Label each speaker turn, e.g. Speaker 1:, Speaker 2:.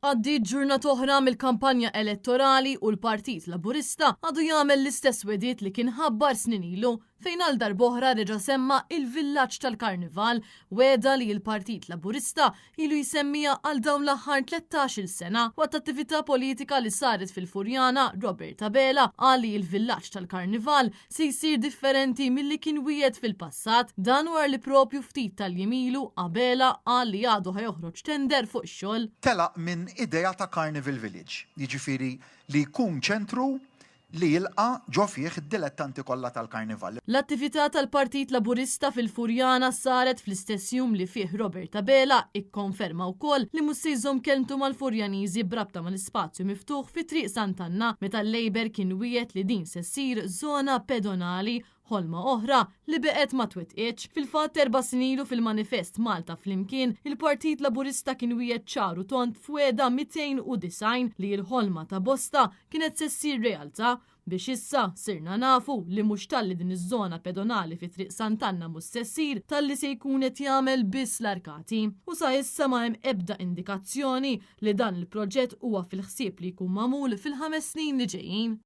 Speaker 1: Għaddiet ġurnata oħra mill-kampanja elettorali u l-Partit Laburista għadu jagħmel l-istess wegħdiet li kien ħabbar snin ilu fejn għal darb'oħra reġa' semma il-villaġġ tal-Karnival, wegħda li l-Partit Laburista ilu jsemmiha għal dawn l-aħħar 13-il sena. Waqt attività politika li saret fil-Furjana, Robert Abela qal li l-villaġġ tal-Karnival se jsir differenti milli kien wiegħed fil-passat. Dan wara li propju ftit tal-jiem ilu Abela qal li għadu ħa joħroġ tender fuq ix-xogħol.
Speaker 2: Telaq minn idea ta' Carnival Village, jiġifieri li jkun ċentru li jilqa' ġo fih id-dilettanti kollha tal-Karnival.
Speaker 1: L-attività tal-Partit Laburista fil-Furjana saret fl-istess jum li fih Robert Abela ikkonferma wkoll li mhux se jżomm kelmtu mal-Furjaniżi b'rabta mal-ispazju miftuħ fi Triq Sant'Anna meta l-Labour kien wiegħed li din se ssir żona pedonali, ħolma oħra li beqgħet ma twettqitx. Fil-fatt erba' snin ilu fil-manifest Malta Flimkien, il-Partit Laburista kien wiegħed ċar u tond f'wegħda 290 li l-ħolma ta' bosta kienet se ssir realtà biex issa sirna nafu li mhux talli din iż-żona pedonali fi Triq Sant'Anna mhux se ssir talli se jkun qed jagħmel biss l-arkati. U sa issa ma hemm ebda indikazzjoni li dan il-proġett huwa fil-ħsieb li jkun magħmul fil-ħames snin li ġejjin.